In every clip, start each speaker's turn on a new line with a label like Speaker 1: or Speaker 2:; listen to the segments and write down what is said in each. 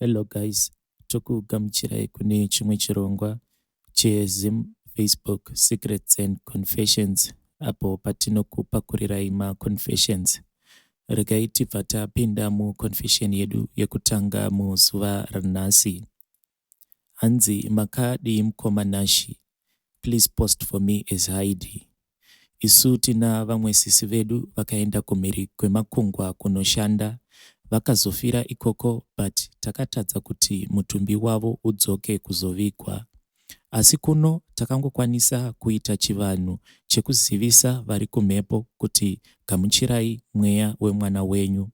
Speaker 1: Hello guys, tokugamuchirai kune chimwe chirongwa cheZim Facebook Secrets and Confessions apo patinokupakurirai maconfessions. Regai tibva tapinda muconfession yedu yekutanga muzuva ranhasi. Hanzi makadii mukoma Nashy? Please post for me as Heidi. Isu tina vamwe sisi vedu vakaenda kumhiri kwemakungwa kunoshanda. Vakazofira ikoko but takatadza kuti mutumbi wavo udzoke kuzovigwa. Asi kuno takangokwanisa kuita chivanhu chekuzivisa vari kumhepo kuti gamuchirai mweya wemwana wenyu.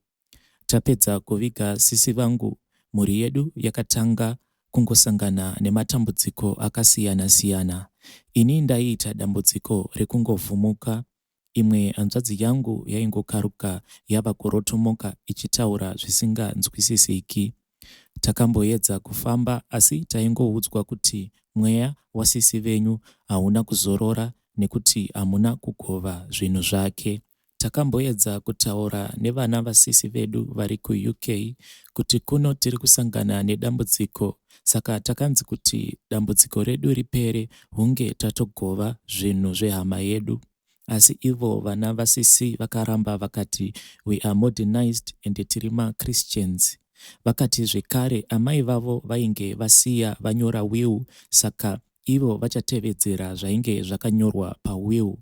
Speaker 1: Tapedza kuviga sisi vangu, mhuri yedu yakatanga kungosangana nematambudziko akasiyana-siyana. Ini ndaiita dambudziko rekungovhumuka. Imwe hanzvadzi yangu yaingokaruka yava kurotomoka ichitaura zvisinganzwisisiki. Takamboedza kufamba asi taingoudzwa kuti mweya wasisi venyu hauna kuzorora nekuti hamuna kugova zvinhu zvake. Takamboedza kutaura nevana vasisi vedu vari kuUK kuti kuno tiri kusangana nedambudziko saka takanzi kuti dambudziko redu ripere hunge tatogova zvinhu zvehama yedu. Asi ivo vana vasisi vakaramba vakati we are modernized and tiri maChristians. Vakati zvekare amai vavo vainge vasiya vanyora will saka ivo vachatevedzera zvainge zvakanyorwa pawill.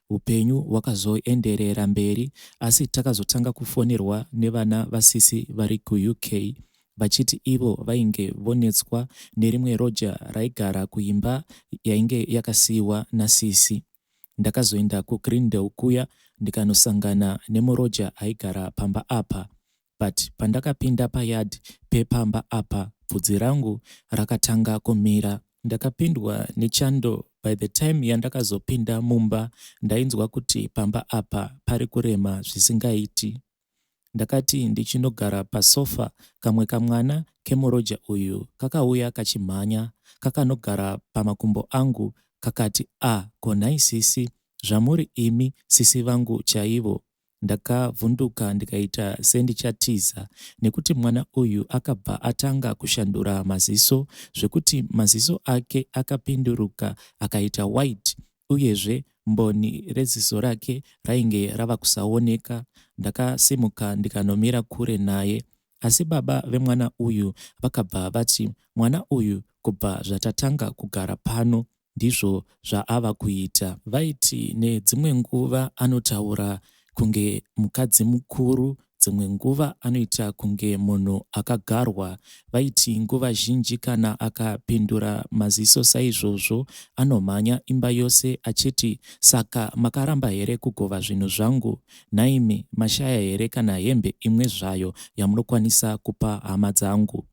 Speaker 1: Hupenyu hwakazoenderera mberi asi takazotanga kufonerwa nevana vasisi vari kuUK vachiti ivo vainge vonetswa nerimwe roja raigara kuimba yainge yakasiiwa nasisi. Ndakazoenda kuGreendale kuya ndikanosangana nemuroja aigara pamba apa but pandakapinda payard pepamba apa bvudzi rangu rakatanga kumira. Ndakapindwa nechando by the time yandakazopinda mumba ndainzwa kuti pamba apa pari kurema zvisingaiti. Ndakati ndichinogara pasofa kamwe kamwana kemuroja uyu kakauya kachimhanya kakanogara pamakumbo angu kakati ah ko nhai sisi zvamuri imi sisi vangu chaivo. Ndakavhunduka ndikaita sendichatiza nekuti mwana uyu akabva atanga kushandura maziso zvekuti maziso ake akapinduruka akaita white uyezve mboni reziso rake rainge rava kusaoneka. Ndakasimuka ndikanomira kure naye asi baba vemwana uyu vakabva vati mwana uyu kubva zvatatanga kugara pano ndizvo zvaava kuita. Vaiti nedzimwe nguva anotaura kunge mukadzi mukuru, dzimwe nguva anoita kunge munhu akagarwa. Vaiti nguva zhinji kana akapindura maziso saizvozvo anomhanya imba yose achiti saka makaramba here kugova zvinhu zvangu? Nhaimi mashaya here kana hembe imwe zvayo yamunokwanisa kupa hama dzangu?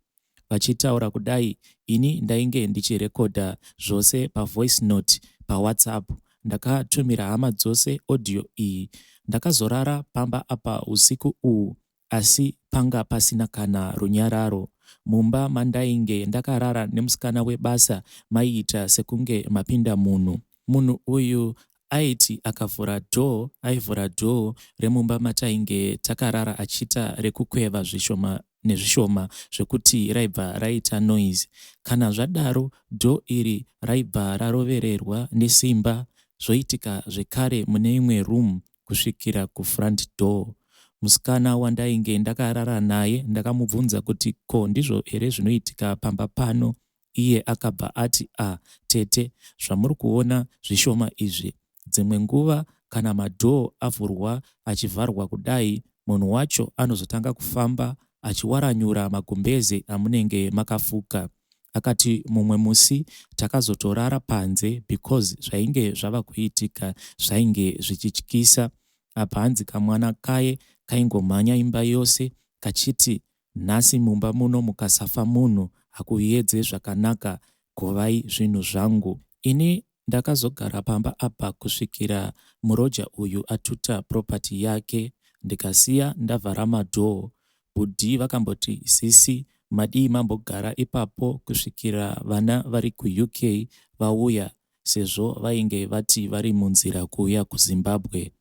Speaker 1: Vachitaura kudai ini ndainge ndichirekodha zvose pavoice note paWhatsApp. Ndakatumira hama dzose audio iyi. Ndakazorara pamba apa usiku uhu asi panga pasina kana runyararo. Mumba mandainge ndakarara nemusikana webasa maiita sekunge mapinda munhu. Munhu uyu aiti akavhura door aivhura door remumba matainge takarara achiita rekukweva zvishoma nezvishoma zvekuti raibva raita noise. Kana zvadaro door iri raibva rarovererwa nesimba zvoitika zvekare mune imwe room kusvikira kufront door. Musikana wandainge ndakarara naye ndakamubvunza kuti ko ndizvo here zvinoitika pamba pano iye akabva ati ah tete zvamuri kuona zvishoma izvi dzimwe nguva kana madoor avhurwa achivharwa kudai munhu wacho anozotanga kufamba achiwaranyura magumbeze amunenge makafuka. Akati mumwe musi takazotorara panze because zvainge zvava kuitika zvainge zvichityisa. Apa hanzi kamwana kaye kaingomhanya imba yose kachiti nhasi mumba muno mukasafa munhu hakuedze zvakanaka govai zvinhu zvangu. Ini ndakazogara pamba apa kusvikira muroja uyu atuta property yake ndikasiya ndavhara madoor. Bhudhi vakamboti sisi madii mambogara ipapo kusvikira vana vari kuUK vauya sezvo vainge vati vari munzira kuuya kuZimbabwe.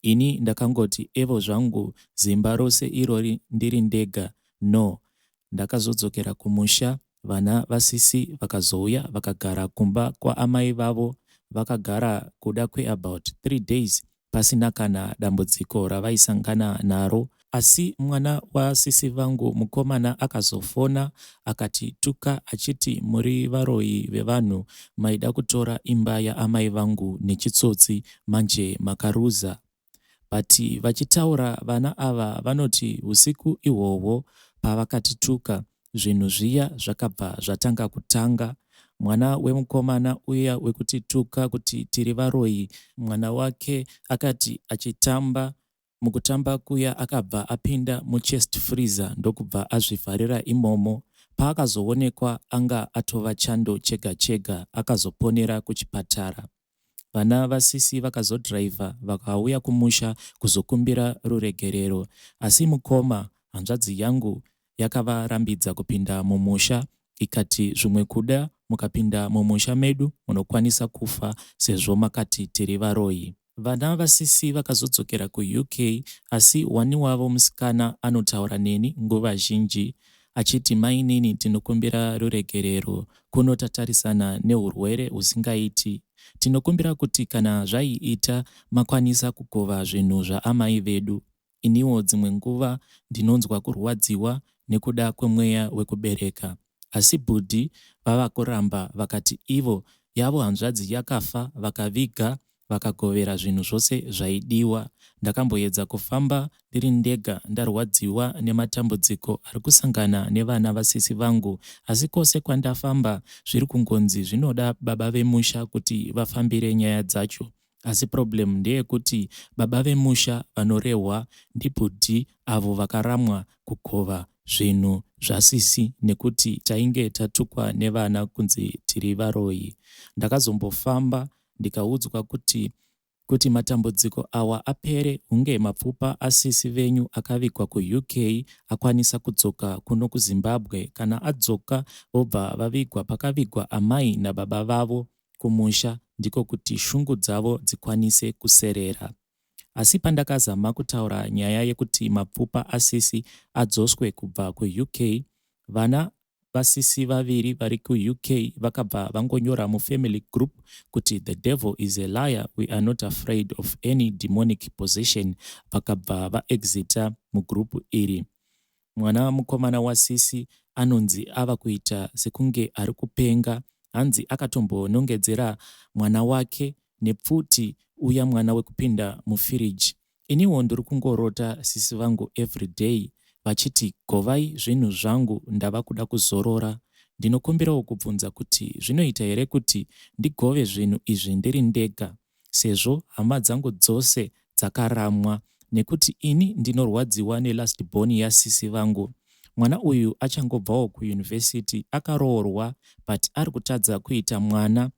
Speaker 1: Ini ndakangoti evo zvangu zimba rose irori ndiri ndega no. Ndakazodzokera kumusha vana vasisi vakazouya vakagara kumba kwaamai vavo. Vakagara kuda kweabout 3 days pasina kana dambudziko ravaisangana naro. Asi mwana wasisi vangu mukomana akazofona akatituka achiti muri varoyi vevanhu maida kutora imba yaamai vangu nechitsotsi manje makaruza. But vachitaura vana ava vanoti usiku ihwohwo pavakatituka zvinhu zviya zvakabva zvatanga kutanga. Mwana wemukomana uya wekutituka kuti tiri varoyi mwana wake akati achitamba mukutamba kuya akabva apinda muchest freezer ndokubva azvivharira imomo. Paakazoonekwa anga atova chando chega chega akazoponera kuchipatara. Vana vasisi vakazodhiraivha vakauya kumusha kuzokumbira ruregerero asi mukoma hanzvadzi yangu yakavarambidza kupinda mumusha ikati zvimwe kuda mukapinda mumusha medu munokwanisa kufa sezvo makati tiri varoyi. Vana vasisi vakazodzokera kuUK asi one wavo musikana anotaura neni nguva zhinji achiti mainini tinokumbira ruregerero kuno tatarisana nehurwere husingaiti. Tinokumbira kuti kana zvaiita makwanisa kugova zvinhu zvaamai vedu. Iniwo dzimwe nguva ndinonzwa kurwadziwa nekuda kwemweya wekubereka. Asi bhudhi vava kuramba vakati ivo yavo hanzvadzi yakafa vakaviga vakagovera zvinhu zvose zvaidiwa. Ndakamboedza kufamba ndiri ndega ndarwadziwa nematambudziko ari kusangana nevana vasisi vangu asi kwose kwandafamba zviri kungonzi zvinoda baba vemusha kuti vafambire nyaya dzacho. Asi problem ndeyekuti baba vemusha vanorehwa ndibhudhi avo vakaramwa kugova zvinhu zvasisi nekuti tainge tatukwa nevana kunzi tiri varoyi. Ndakazombofamba ndikaudzwa kuti kuti matambudziko awa apere hunge mapfupa asisi venyu akavigwa kuUK akwanisa kudzoka kuno kuZimbabwe. Kana adzoka vobva vavigwa pakavigwa amai nababa vavo kumusha ndiko kuti shungu dzavo dzikwanise kuserera. Asi pandakazama kutaura nyaya yekuti mapfupa asisi adzoswe kubva kuUK, vana vasisi vaviri vari kuUK vakabva vangonyora mufamily group kuti the devil is a liar, we are not afraid of any demonic possession. Vakabva vaexita mugroup iri. Mwana mukomana wasisi anonzi ava kuita sekunge ari kupenga. Hanzi akatombonongedzera mwana wake nepfuti uya mwana wekupinda mufiriji. Iniwo ndiri kungorota sisi vangu everyday vachiti govai zvinhu zvangu ndava kuda kuzorora. Ndinokumbirawo kubvunza kuti zvinoita here kuti ndigove zvinhu izvi ndiri ndega sezvo hama dzangu dzose dzakaramwa nekuti ini ndinorwadziwa nelast born yasisi vangu. Mwana uyu achangobvawo kuyunivhesiti akaroorwa but ari kutadza kuita mwana.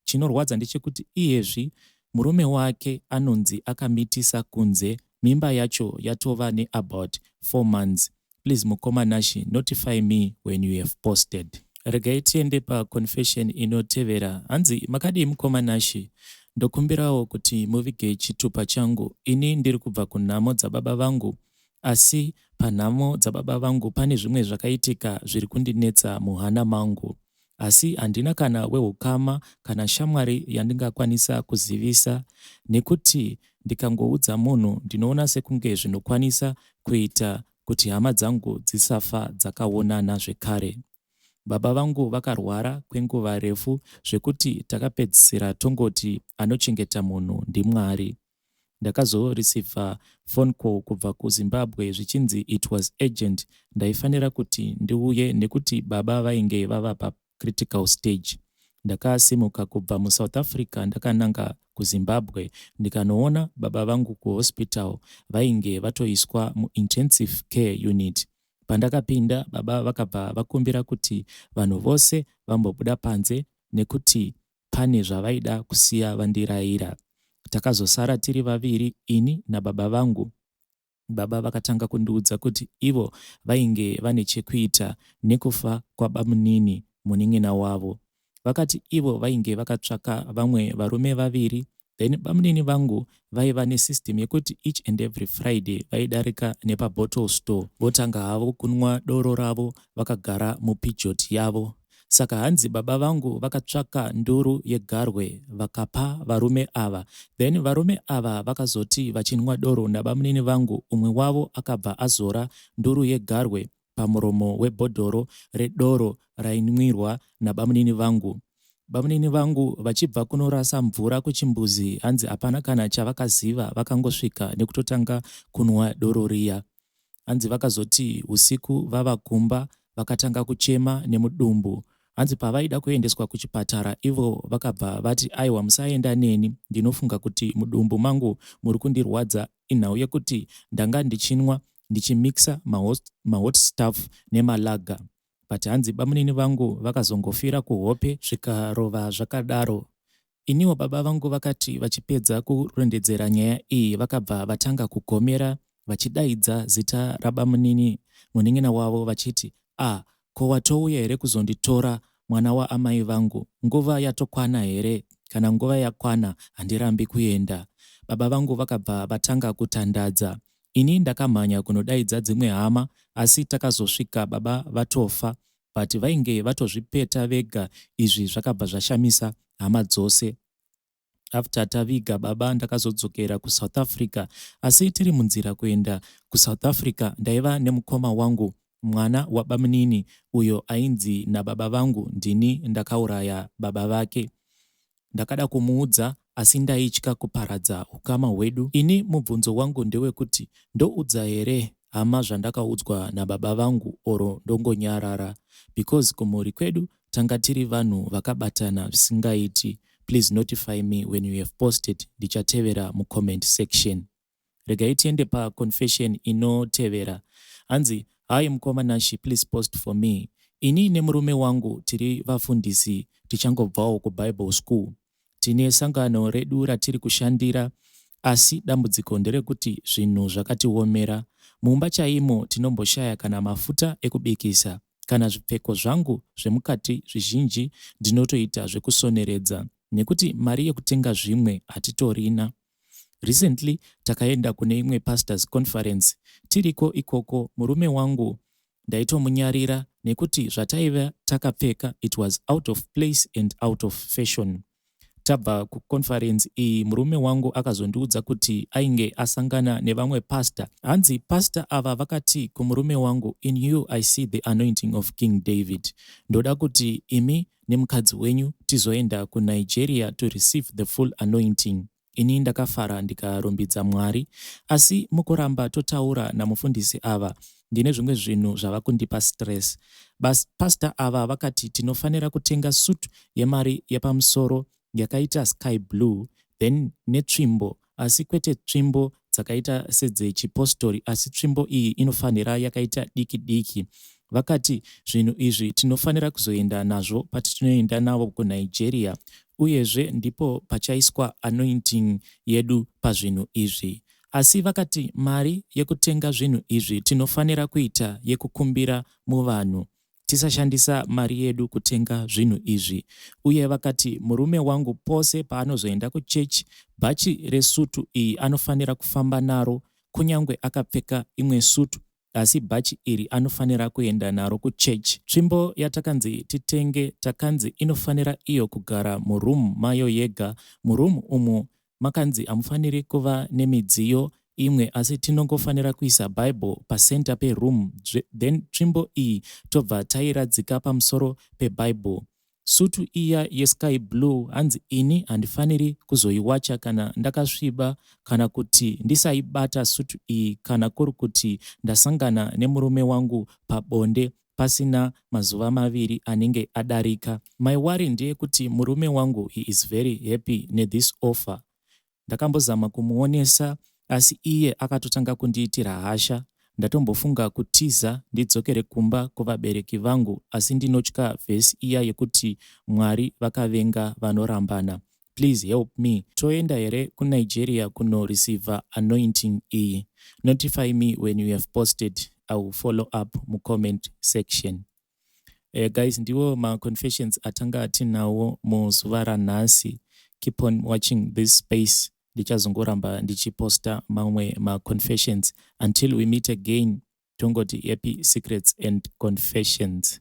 Speaker 1: Chinorwadza ndechekuti iyezvi murume wake anonzi akamitisa kunze mimba yacho yatova neabout 4 months. Please mukoma Nashi notify me when you have posted. Regai tiende paconfession inotevera. Hanzi makadii mukoma Nashi? Ndokumbirawo kuti muvige chitupa changu. Ini ndiri kubva kunhamo dzababa vangu asi panhamo dzababa vangu pane zvimwe zvakaitika zviri kundinetsa muhana mangu. Asi handina kana weukama kana shamwari yandingakwanisa kuzivisa nekuti ndikangoudza munhu ndinoona sekunge zvinokwanisa kuita kuti hama dzangu dzisafa dzakaonana zvekare. Baba vangu vakarwara kwenguva refu zvekuti takapedzisira tongoti anochengeta munhu ndiMwari. Ndakazoreceiva phone call kubva kuZimbabwe zvichinzi it was urgent ndaifanira kuti ndiuye nekuti baba vainge vava pacritical stage. Ndakasimuka kubva muSouth Africa ndakananga kuZimbabwe ndikanoona baba vangu kuhospital vainge vatoiswa muintensive care unit. Pandakapinda baba vakabva vakumbira kuti vanhu vose vambobuda panze nekuti pane zvavaida kusiya vandirayira. Takazosara tiri vaviri ini nababa vangu. Baba vakatanga kundiudza kuti ivo vainge vane chekuita nekufa kwabamunini munin'ina wavo. Vakati ivo vainge vakatsvaka vamwe varume vaviri. Then bamunini vangu vaiva nesystem yekuti each and every Friday vaidarika nepabottle store, votanga havo kunwa doro ravo vakagara mupijot yavo. Saka hanzi baba vangu vakatsvaka nduru yegarwe vakapa varume ava. Then varume ava vakazoti vachinwa doro nabamunini vangu, umwe wavo akabva azora nduru yegarwe pamuromo webhodhoro redoro rainwirwa nabamunini vangu. Bamunini vangu vachibva kunorasa mvura kuchimbuzi, hanzi hapana kana chavakaziva, vakangosvika nekutotanga kunwa doro riya. Hanzi vakazoti usiku vava kumba vakatanga kuchema nemudumbu. Hanzi pavaida kuendeswa kuchipatara, ivo vakabva vati, "Aiwa, musaenda neni, ndinofunga kuti mudumbu mangu muri kundirwadza inhau yekuti ndanga ndichinwa ndichimixa mahot stuff nemalager." But hanzi bamunini vangu vakazongofira kuhope, zvikarova zvakadaro. Iniwo baba vangu vakati vachipedza kurondedzera nyaya iyi, vakabva vatanga kugomera vachidaidza zita rabamunini munin'ina wavo vachiti, "A, ko watouya here kuzonditora mwana waamai vangu? Nguva yatokwana here? Kana nguva yakwana handirambi kuenda." Baba vangu vakabva vatanga kutandadza. Ini ndakamhanya kunodaidza dzimwe hama, asi takazosvika baba vatofa, but vainge vatozvipeta vega. Izvi zvakabva zvashamisa hama dzose. After taviga baba, ndakazodzokera kuSouth Africa. Asi tiri munzira kuenda kuSouth Africa, ndaiva nemukoma wangu, mwana wabamunini, uyo ainzi nababa vangu ndini ndakauraya baba vake. Ndakada kumuudza, asi ndaitya kuparadza ukama hwedu. Ini mubvunzo wangu ndewekuti, ndoudza here hama zvandakaudzwa nababa vangu or ndongonyarara? Because kumhuri kwedu tanga tiri vanhu vakabatana zvisingaiti. Please notify me when you have posted, ndichatevera mucomment section. Regai tiende paconfession inotevera. Hanzi, "Hi mukoma Nashi, please post for me. Ini nemurume wangu tiri vafundisi tichangobvawo kuBible school. Tine sangano redu ratiri kushandira, asi dambudziko nderekuti zvinhu zvakatiomera. Mumba chaimo tinomboshaya kana mafuta ekubikisa. Kana zvipfeko zvangu zvemukati zvizhinji ndinotoita zvekusoneredza nekuti mari yekutenga zvimwe hatitorina. Recently takaenda kune imwe pastors conference. Tiriko ikoko, murume wangu ndaitomunyarira nekuti zvataiva takapfeka, it was out of place and out of fashion. Tabva kuconference iyi, murume wangu akazondiudza kuti ainge asangana nevamwe pastor. Hanzi pastor ava vakati kumurume wangu, 'In you I see the anointing of King David. Ndoda kuti imi nemukadzi wenyu tizoenda kuNigeria to receive the full anointing.' Ini ndakafara ndikarumbidza Mwari. Asi mukuramba totaura namufundisi ava, ndine zvimwe zvinhu zvava kundipa stress. Pastor ava vakati tinofanira kutenga suit yemari yepamusoro yakaita sky blue, then netsvimbo, asi kwete tsvimbo dzakaita sedzechipostori, asi tsvimbo iyi inofanira yakaita diki diki. Vakati zvinhu izvi tinofanira kuzoenda nazvo patinoenda navo kuNigeria, uyezve ndipo pachaiswa anointing yedu pazvinhu izvi. Asi vakati mari yekutenga zvinhu izvi tinofanira kuita yekukumbira muvanhu, tisashandisa mari yedu kutenga zvinhu izvi. Uye vakati murume wangu pose paanozoenda kuchechi, bhachi resutu iyi anofanira kufamba naro, kunyange akapfeka imwe sutu, asi bhachi iri anofanira kuenda naro kuchechi. Tsvimbo yatakanzi titenge, takanzi inofanira iyo kugara muroom mayo yega. Muroom umu makanzi hamufaniri kuva nemidziyo imwe, asi tinongofanira kuisa Bible pacenter peroom, then tsvimbo iyi tobva tairadzika pamusoro peBible. Sutu iya yesky blue, hanzi ini handifaniri kuzoiwacha kana ndakasviba, kana kuti ndisaibata sutu iyi kana kuri kuti ndasangana nemurume wangu pabonde pasina mazuva 2 anenge adarika. My worry ndeyekuti murume wangu, he is very happy nethis offer. Ndakambozama kumuonesa, asi iye akatotanga kundiitira hasha. Ndatombofunga kutiza ndidzokere kumba kuvabereki vangu, asi ndinotya vhesi iya yekuti Mwari vakavenga vanorambana. Please help me. Toenda here kuNigeria kunoreceiva anointing iyi? Notify me when you have posted, I will follow up mucomment section." Guys, ndiwo maconfessions atanga tinawo muzuva ranhasi. Keep on watching this space. Ndichazongoramba ndichiposta mamwe maconfessions. Until we meet again, tongoti happy secrets and confessions.